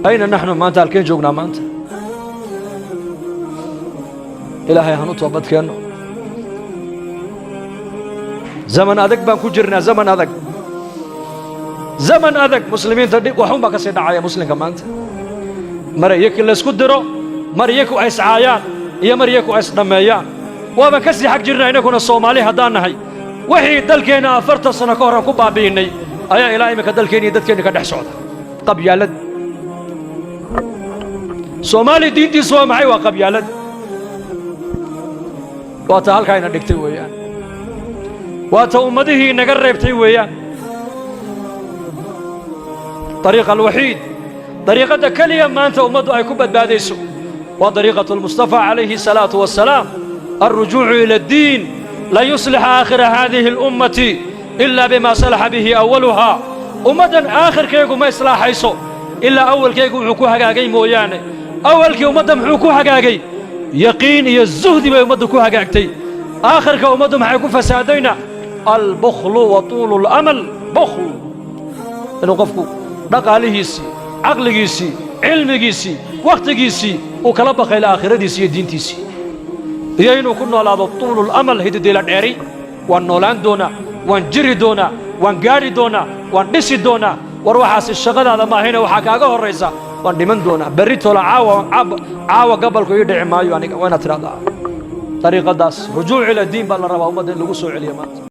Ayna naxnu maanta? Halkeen joognaa maanta? Ilaahay han u toobad keenno. Zaman adag baan ku jirnaa, zaman adag, zaman adag. Muslimiinta dhib waxun baa ka sii dhacaya muslimka maanta. Mar iyaki laysku diro, mar iyaku ay iscaayaan iyo mar iyaku ay isdhammeeyaan. Waabaan ka sii xag jirnaa innaguna Soomaali haddaan nahay. Wixii dalkeenna 40 sano ka hor aan ku baabi'innay ayaa ilaa iminka dalkeenna iyo dadkeenna ka dhex socda. Qabyaalad. Soomaali diintiisu waa maxay? Waa qabyaalad. Waa ta halkaa ina dhigtay weeyaan, waa ta ummadihii inaga reebtay weeyaan. Dariiqa alwaxiid, dariiqadda keliya maanta ummaddu ay ku badbaadayso waa dariiqatu almustafaa calayhi الsalaatu wassalaam, alrujuucu ila addiin. Lan yuslixa aakhira haadihi اlummati ilaa bima salaxa bihi awaluhaa. Ummaddan aakhirkeegu ma islaaxayso ilaa awalkaygu wuxuu ku hagaagay mooyaane. Awalkii ummadda muxuu ku hagaagay? Yaqiin iyo zuhdi bay ummaddu ku hagaagtay. Aakhirka ummaddu maxay ku fasaadayna? Albukhlu wa tuulu alamal. Bukhl, inuu qofku dhaqaalihiisii, caqligiisii, cilmigiisii, wakhtigiisii uu kala bakaylo aakhiradiisii iyo diintiisii, iyo inuu ku noolaado tuulu lamal, hididiila dheeri. Waan noolaan doonaa, waan jiri doonaa, waan gaadhi doonaa, waan dhisi doonaa. War, waxaasi shaqadaada maahayne, waxaa kaaga horraysa waan dhiman doonaa berri toola, caawa, caawa gabalku ii dhici maayo aniga. Waa inaad tidhahdaa dariiqadaas rujuuc ila diin baa la rabaa ummadda in lagu soo celiyo maanta.